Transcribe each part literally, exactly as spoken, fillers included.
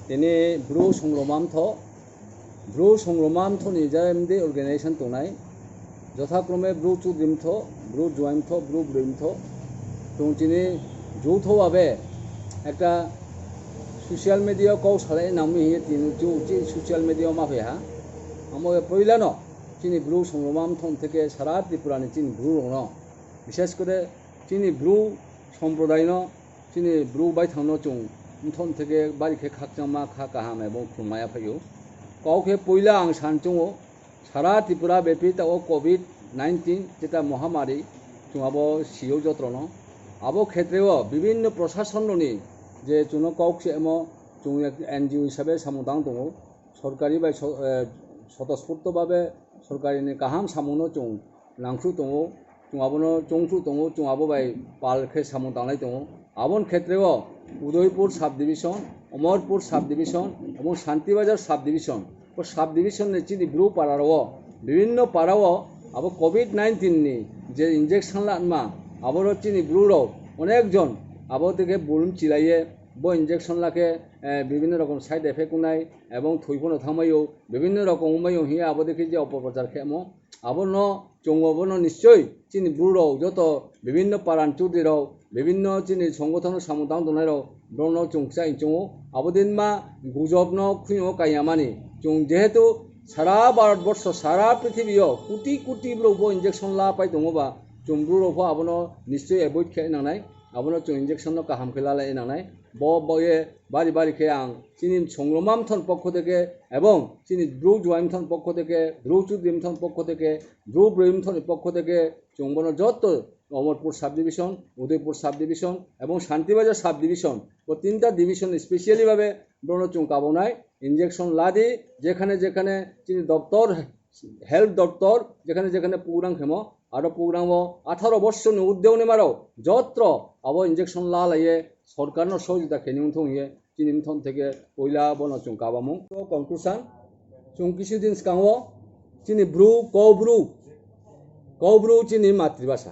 Tini Bru Songroma Mtho, Bru Songroma Mtho ni J M D organization tongnai, jothakrome Bru Chudri Mtho, Bru Juai Mtho, Bru Broi Mtho. Tong tini joutho babe ekta social media kok salai nangmi hiye tini chu chi social media ma phe ha. Amo poila no chini Bru Songroma Mtho theke sara Tripura ni chini Bru rok no, bishes kore chini Bru somproday no, chini Bru baithang no chung mthon theke bari khe khakchangma kha kaham ebong khulumaya phaio. Kok khe poila ang san chungo, sara Tripura bepi ta o covid nineteen jeta mohamari chung abo sio jotrono. Abo khetreo bibinno prosason roni je chuno kok se emo chung ek N G O hisabe samung tang tongo. Sorkari bai so-, eh, sotosphurto babe sorkari ni kaham samung no chung nangkhu tongo, chung abono chongkhu tongo, chung abo bai pal khe samung tanglai tongo. Aboni khetreo Udaipur sub division, Omorpur sub division, ebong Shanti Bazar sub division. O sub division ni chini Bru para rao, bibinno para o abo covid nineteen ni je injection lanma, aboro chini Bru rok onek jon abo teke bulum chilaiye bo injection lake, eh, bibinno rokom side effect wngnai ebong thwi phano thangmaio, bibinno rokom wngmaio hiya abo teke je opoprochar khemo. Abono chungo, bono nischoi chini Bru rok joto bibinno paran chudri rok, bibinno chini songothono samung tang tongnai rok, borokno chung kchai chungo. Abo din ma gujobno khuyungo kaiyamani. Chung jehetu sara Bharat borsho, sara prithibio koti koti borok bo injection la pai tongo ba, chung Bru rok pho abono nischoi avoid khe nangnai. Abono chung injection no kaham khe lalai nangnai. Bo boye bari bari khe ang chini Songroma Mthon pokho theke ebong chini Bru Juai Mthon pokho theke, Bru Chudri Mthon pokho theke, Bru Broi Mthon ni pokho theke chung bono joto Omorpur sub division, Udaipur sub division ebong Shanti Bazar sub division, bo tinta division specially babe bono chung kabonai injection ladi, jekhane jekhane chini doptor, health doptor jekhane jekhane program khemo, aro program o atharo borsho ni urdhwe ni maro jotro abo injection lalaiye sorkar no sohojita khe nung thung ye. Chini mthon theke poila bono chung kabamung. To conclusion, chung kisu din skango chini Bru, Kok Bru, Kok Bru chini matribhasha.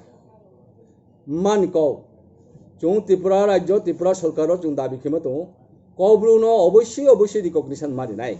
Mani kok, chung Tripura rajyo, Tripura sorkar o chung dabi khema tongo. Kok Bru no obossoi obossoi recognition ma rinai.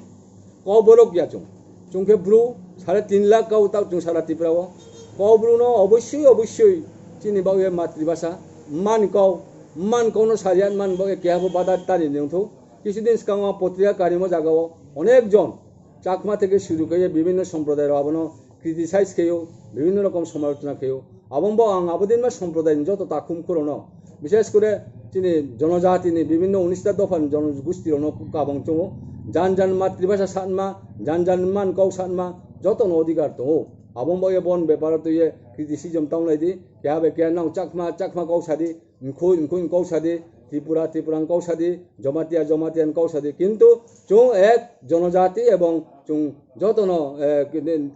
Kok borok ya chung. Chung khe Bru sare tin lakh kau tak chung sara Tripura o. Kok Bru no obossoi obossoi chini bagwi matribhasha mani kok, man kok no sariya man bagwi keha bo bada tani nung thu. Kisu din skango potrika karimo jagao onek jon Chakma theke suru khe bibinno somproday rok abono criticize kheyo, bibinno rokom somalochona kheyo. Abong bo ang abo din ma somproday ni joto takhum khurokno, bishes kore chini jonojati ni bibinno unista dopha ni jonogosti rokno kabang chungo. Jan jan matribhasha sanma, jan jan man kok sanma joto no odhikar tongo. Abong bo ye bon beparo twi ye criticism tong lai di, keha bai keha nang Chakma, Chakma kok sadi, Mkhui, mkhui kok sadi, Tripura, Tripura kok sadi, Jamatia, Jamatia kok sadi. Kintu chung ek jonojati ebong chung jotono, eh,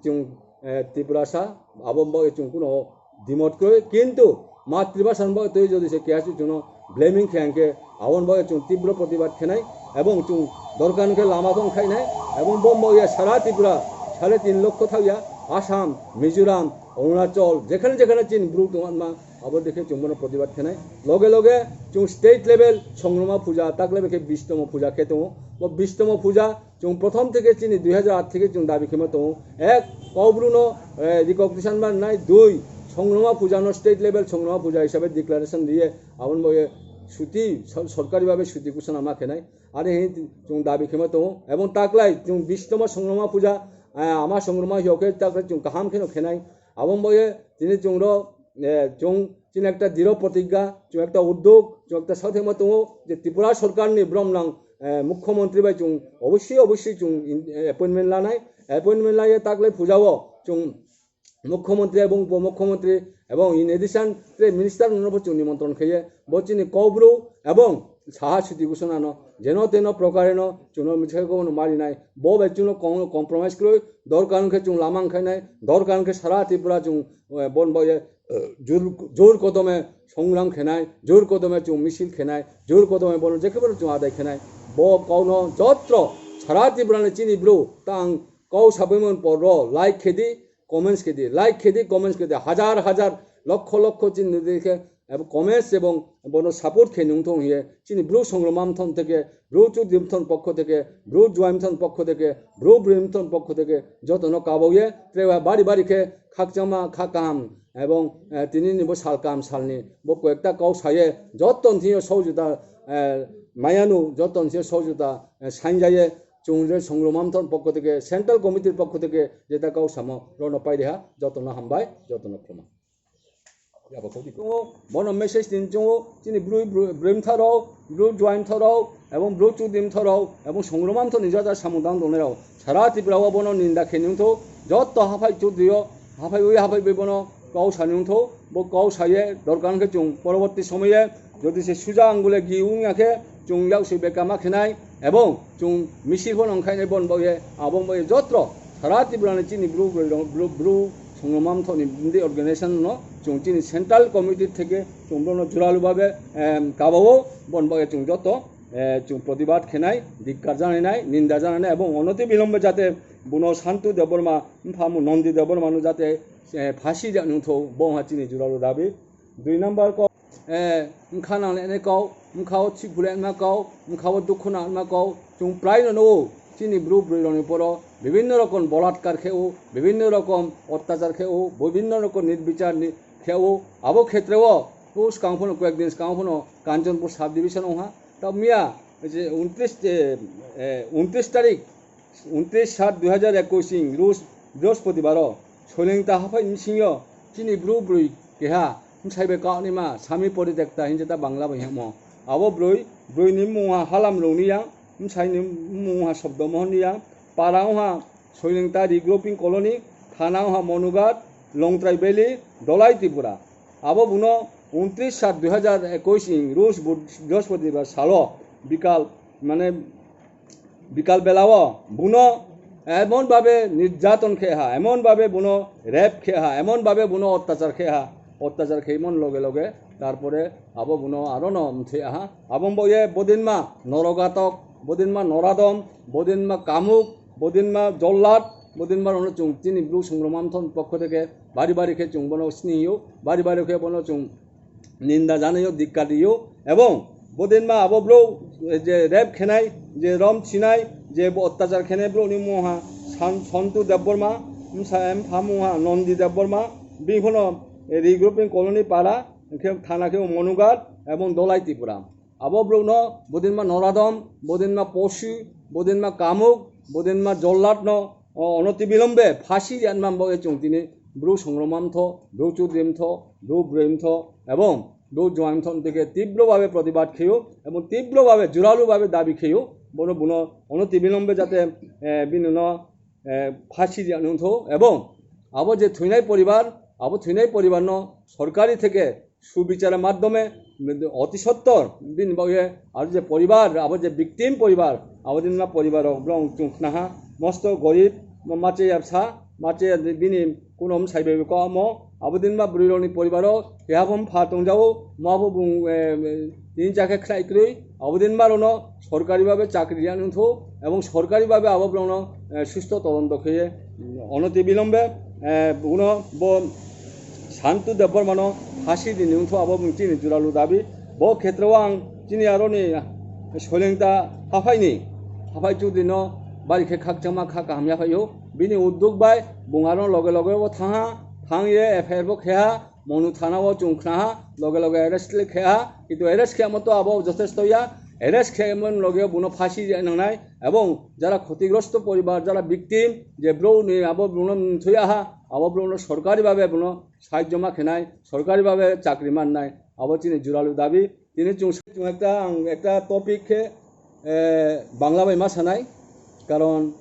chung, eh, Tripurasa, abo bo chung kuno dimot koi. Kintu matribhasha bo twi jodi se keha si chuno blaming khe angke, abon bo chung tibro protibad khenai, ebong chung dorkar khe lama thong khainai, ebong bo bo ya sara Tripura, sare tin lokho thauya, Assam, Mizoram, Arunachal, jekhane jekhane chini bru tongma, abo dekhe chwng bono protibad khenai. Loge loge chwng state level Songroma puja, takle bekhe bishtomo puja khe tongo. Bo bishtomo puja chwng prothom theke chini dui hajar aat theke chwng dabi khema tongo. Ek, Kaubru no, eh, recognition ma nai. Dui, Songroma puja no state level Songroma puja hisabe declaration riye, aboni bagwi suti, sor-, sorkari babe suti ghosona ma khenai. Ani hin chwng dabi khema tongo. Ebong taklai chwng bishtomo Songroma puja, eh, ama Songroma hiyo khe taklai chwng kaham kheno khenai. Aboni bagwi tini chwng ro, eh, chwng chini ekta diro protigga, chwng ekta uddog, chwng ekta sathema tongo je Tripura sorkar ni brom nang, eh, mukhyamantri bai chwng obossoi obossoi chwng in, eh, appointment lanai, appointment laiye taklai puja o chwng mukhyamantri ebong upomukhyamantri ebong in addition tre minister no bo chwng nimontron khaiye bo chini Kaubru ebong saha suti ghosona no jeno teno prokare no chwngno michai ko no marinai bo bai chwngno com-, compromise kroi dorkar khe chwng lama wngkhainai dorkar khe sara Tripura chwng, eh, bon bai, eh, jor, jor kodome songram khenai, jor kodome chwng misil khenai, jor kodome bono jekhebo chwng adai khenai. Bo kokno jotro sara Tripura ni chini bru tang kok sabaimon porro like khedi, comments khedi, like khedi, comments khedi, hajar hajar, lokho lokho chini nodi khe ebo comments ebong bono support khe nung thong hiye chini Bru Songroma Mthon theke, Bru Chudri Mthon pokho theke, Bru Juai Mthon pokho theke, Bru Broi Mthon pokho theke jotono kabauye trewa bari bari khe khakchangma kha kaham ebong, eh, tini ni bo sal kaham salni bo koyekta kok saye joton thio sohojita, eh, mayanu joton thio sohojita, eh, sanjaye chungle Songroma Mthon pokho theke, Central Committee pokho theke jeta kok samo rono paideha jotono hambai jotono khulumma. Bono message tin chungo chini Bru, Bru, Broi Mtharok, Bru Juai Mtharok, ebong Bru Chudri Mtharok, ebong Songroma Mthoni jata samung tang tongnai rok. Sara Tripura o bono ninda khe nung tho, joto haphai Chudri o, haphai ui haphai bai bono kok sa nung tho, bo kok saye dorkar khe chung poroborti somoye, jodi se suja anggule gi wng ya khe, chung yak se bekama khenai, ebong chung misil pho nang khainai bon baoye, abong baoye jotro, sara Tripura ni chini Bru, Bru, Bru, Bru Songroma Mthoni bini organization no, chung chini Central Committee theke chung bono juralu babe, em, kabao, bon baoye chung joto, eh, chung protibad khenai, dikkar janai nai, ninda janai nai, ebong onoti bilombe jate bono Santu Debbarma, mphamu Nondi Debbarma no jate, eh, phasi ja nung tho, bo ha chini juralu dabi. Dui number ko, eh, wngkha nang le nai kok, wngkha o thik bule wngma kok, wngkha o dukhu nang wngma kok, chung prai no nugo, chini Bru Broi rok ni poro, bibinno rokom bolatkar khe o, bibinno rokom ottachar khe o, bibinno rokom nirbichar ni khe o, abo khetre o, o swkang phano, koyek din swkang phano Kanchanpur sub division wngha, tamo ya, je untris, eh, eh, untris tarik, untris sat dui hajar ekush ing Rus Brihospotibaro Soilengta haphai ni bisingyo chini Bru Broi keha bwsai bai kaunima Sami Poritekta hinjeta Bangla bai hemo. Abo Broi, Broi ni mungha Halam Rongni yang, bwsai ni mungha Sobdo Mohon ni yang, para wngha Soilengta Regrouping Colony, thana wngha Monughat, Longtrai Valley, Dholai Tripura. Abo buno untris sat dui hajar ekush ing Rus Bud-, Brihospotibaro salo bikal, mane, bikal belao buno emon babe nirjaton khe ha, emon babe buno rape khe ha, emon babe buno ottachar khe ha, ottachar khe mon loge loge, tarpore abo buno aro no mthwi aha, abong bo ye bodinma norogatok, bodinma noradom, bodinma kamuk, bodinma jollat, bodinma rono chung chini Bru Songroma Mthon pokho theke bari bari khe chung bono siniyo, bari bari khe bono chung ninda janayo, dikka diyo, ebong bodinma abo bro je rape khenai, je rom sinai, je bo ottachar khenai bro ni mungha San-, Santu Debbarma, msa em pha mungha Nondi Debbarma, bini phono Regrouping Colony para, khe thana khe Monughat ebong Dholai Tripura. Abo bro no bodinma noradom, bodinma posu, bodinma kamuk, bodinma jollat no, o, onoti bilombe phasi rianma bo e chung tini Bru Songroma Mtho, Bru Chudri Mtho, Bru Broi Mtho, ebong Bru Juai Mtho theke tibro babe protibad kheyo, ebong tibro babe juralu babe dabi kheyo, bono buno onoti bilombe jate, eh, bini no, eh, phasi riya nungtho, ebong abo je thwinai poribar, abo thwinai poribar no sorkari theke subichar maddhome oti sottor bini bagwi aro je poribar, abo je victim poribar, abo din ma poribar rok borok chwng khnaha mosto gorib, ma-, mache yapsa, mache bini kunom saibai ko amo, abo din ma bwrwi rokni poribaro keha bo pha tongjao, ma bo bung, eh, tin chakhe khlai kwrwi, abo din ma rokno sorkari babe chakri riya nungtho, ebong sorkari babe abo borokno, eh, susto todonto kheye, mm, onoti bilombe, eh, uno bo Santu Debbarmano phasi di nungtho abo bung chini juralu dabi. Bo khetreo ang chini aroni Soilengta haphaini, haphai Chudrino bari khe khakchangma kha kaham yaphaio. Bini udduk bai bung aro loge loge bo thangha, thangye F I R bo kheha, Monu thana o chwng khnaha, loge loge arrest le kheha, kintu arrest khemo to abo jothesto ya, arrest khemo loge bono phasi je nangnai, ebong jara khotigrosto poribar, jara victim, je bro ni abo bono mthuya ha, abo bono sorkari babe bono sahajjo ma khenai, sorkari babe chakri mannai, abo chini juralu dabi. Tini chwng, chwng ekta, ang ekta topic khe, eh, Bangla bai ma sanai, karon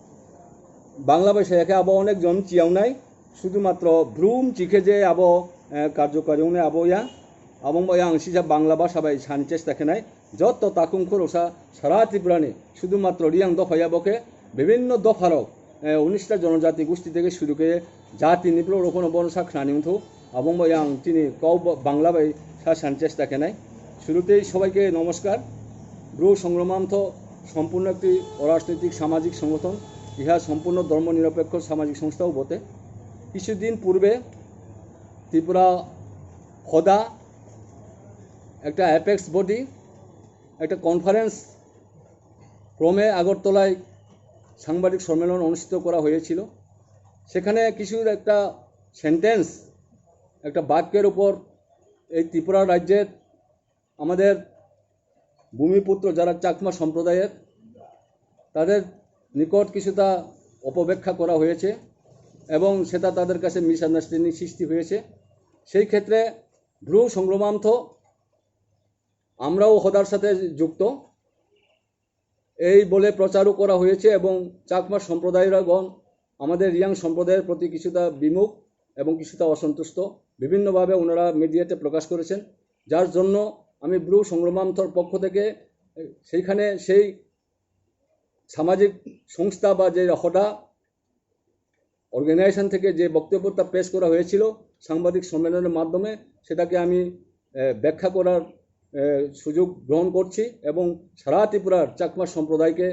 Bangla bai saya khe abo onek jon chiyawnai, sudu matro brum chikhe je abo, eh, karjokari wngnai abo ya, abo wngba yang sisa Bangla bhasha bai sani chesta khenai, jotto takhung khoroksa sara Tripura ni sudu matro Riyang dopha ya bo khe bibinno dopha rok, eh, unis ta jonojati gusti theke suru khe jati ni borok rok phano bono sa khnani wngthu, abo wngba yang chini kok bo Bangla bai sa san chesta khenai. Shurutei sobaike nomoskar. Bru Songroma Mtho সম্পূর্ণ একটি অরাজনৈতিক সামাজিক সংগঠন, ইহা সম্পূর্ণ ধর্মনিরপেক্ষ সামাজিক সংস্থাও বটে। কিছুদিন পূর্বে ত্রিপুরা খোদা একটা অ্যাপেক্স বডি, একটা কনফারেন্স ক্রমে আগরতলায় সাংবাদিক সম্মেলন অনুষ্ঠিত করা হয়েছিল। সেখানে কিছু একটা সেন্টেন্স, একটা বাক্যের উপর এই ত্রিপুরা রাজ্যের আমাদের ভূমিপুত্র যারা চাকমা সম্প্রদায়ের, তাদের নিকট কিছুটা অপব্যাখ্যা করা হয়েছে এবং সেটা তাদের কাছে মিসআন্ডারস্ট্যান্ডিং সৃষ্টি হয়েছে। সেই ক্ষেত্রে ব্রু সংগ্রামান্থ, আমরাও হদার সাথে যুক্ত, এই বলে প্রচারও করা হয়েছে এবং চাকমা সম্প্রদায়রাগণ আমাদের রিয়াং সম্প্রদায়ের প্রতি কিছুটা বিমুখ এবং কিছুটা অসন্তুষ্ট, বিভিন্নভাবে ওনারা মিডিয়াতে প্রকাশ করেছেন, যার জন্য আমি ব্রু সংগ্রামান্থর পক্ষ থেকে সেইখানে সেই সামাজিক সংস্থা বা যে হদা অর্গানাইজেশন থেকে যে বক্তব্যটা পেশ করা হয়েছিল সাংবাদিক সম্মেলনের মাধ্যমে, সেটাকে আমি আহ, ব্যাখ্যা করার আহ, সুযোগ গ্রহণ করছি এবং সারা ত্রিপুরার চাকমা সম্প্রদায়কে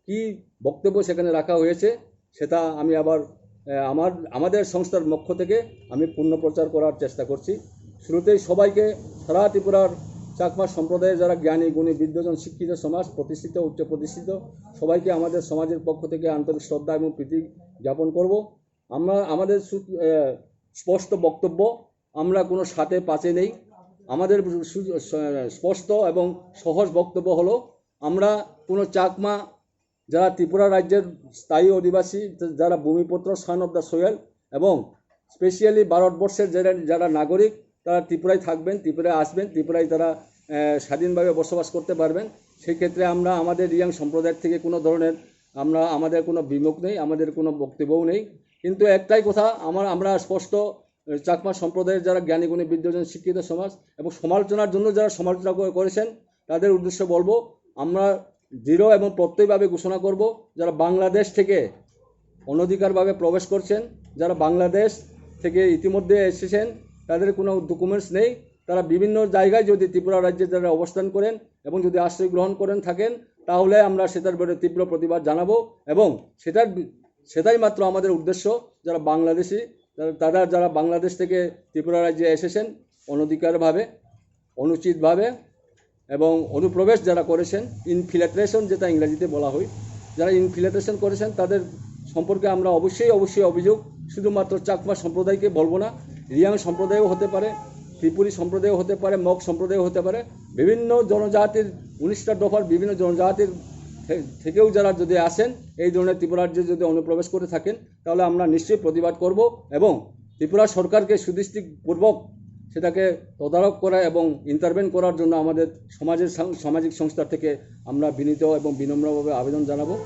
কি বক্তব্য সেখানে রাখা হয়েছে সেটা আমি আবার আহ, আমার আমাদের সংস্থার পক্ষ থেকে আমি পুনঃপ্রচার করার চেষ্টা করছি। শুরুতেই সবাইকে, সারা ত্রিপুরার চাকমা সম্প্রদায়ের যারা জ্ঞানী গুণী বিদ্বজন শিক্ষিত সমাজ প্রতিষ্ঠিত উচ্চ প্রতিষ্ঠিত, সবাইকে আমাদের সমাজের পক্ষ থেকে আন্তরিক শ্রদ্ধা এবং প্রীতি জ্ঞাপন করব। আমরা আমাদের সু- আহ, স্পষ্ট বক্তব্য, আমরা কোনো সাতে পাঁচে নেই। আমাদের সু- স- স্পষ্ট এবং সহজ বক্তব্য হলো, আমরা কোনো চাকমা যারা ত্রিপুরা রাজ্যের স্থায়ী অধিবাসী, যারা ভূমিপুত্র, সন অফ দ্য সোয়েল, এবং স্পেশালি ভারতবর্ষের যারা যারা নাগরিক, তারা ত্রিপুরায় থাকবেন, ত্রিপুরায় আসবেন, ত্রিপুরায় তারা আহ, স্বাধীনভাবে বসবাস করতে পারবেন। সেই ক্ষেত্রে আমরা আমাদের রিয়াং সম্প্রদায় থেকে কোনো ধরনের, আমরা আমাদের কোনো বিমুখ নেই, আমাদের কোনো বক্তব্যও নেই। কিন্তু একটাই কথা, আমার আমরা স্পষ্ট আহ, চাকমা সম্প্রদায়ের যারা জ্ঞানীগুণী বিদ্বজন শিক্ষিত সমাজ এবং সমালোচনার জন্য যারা সমালোচনা করে- করেছেন, তাদের উদ্দেশ্যে বলবো, আমরা দৃঢ় এবং প্রত্যয়ভাবে ঘোষণা করব, যারা বাংলাদেশ থেকে অনধিকারভাবে প্রবেশ করছেন, যারা বাংলাদেশ থেকে ইতিমধ্যে এসেছেন, তাদের কোনো ডকুমেন্টস নেই, তারা বিভিন্ন জায়গায় যদি ত্রিপুরা রাজ্যে যারা অবস্থান করেন এবং যদি আশ্রয় গ্রহণ করেন থাকেন, তাহলে আমরা সেটার ব্যাপারে তীব্র প্রতিবাদ জানাবো এবং সেটার বি- সেটাই মাত্র আমাদের উদ্দেশ্য। যারা বাংলাদেশি, তারা তারা যারা বাংলাদেশ থেকে ত্রিপুরা রাজ্যে এসেছেন অনধিকারভাবে, অনুচিতভাবে এবং অনুপ্রবেশ যারা করেছেন, ইনফিল্ট্রেশন যেটা ইংরেজিতে বলা হয়, যারা ইনফিল্ট্রেশন করেছেন তাদের সম্পর্কে আমরা অবশ্যই অবশ্যই অভিযোগ, শুধুমাত্র চাকমা সম্প্রদায়কে বলবো না, রিয়াং সম্প্রদায়ও হতে পারে, ত্রিপুরী সম্প্রদায়ও হতে পারে, মগ সম্প্রদায়ও হতে পারে, বিভিন্ন জনজাতির, উনিশটা দফার বিভিন্ন জনজাতির থে- থেকেও যারা যদি আসেন, এই ধরনের ত্রিপুরা রাজ্যে যদি অনুপ্রবেশ করে থাকেন, তাহলে আমরা নিশ্চয়ই প্রতিবাদ করব এবং ত্রিপুরা সরকারকে সুদৃষ্টিপূর্বক সেটাকে তদারক করা এবং ইন্টারভেন করার জন্য আমাদের সমাজের সাং- সামাজিক সংস্থা থেকে আমরা বিনীত এবং বিনম্রভাবে আবেদন জানাবো।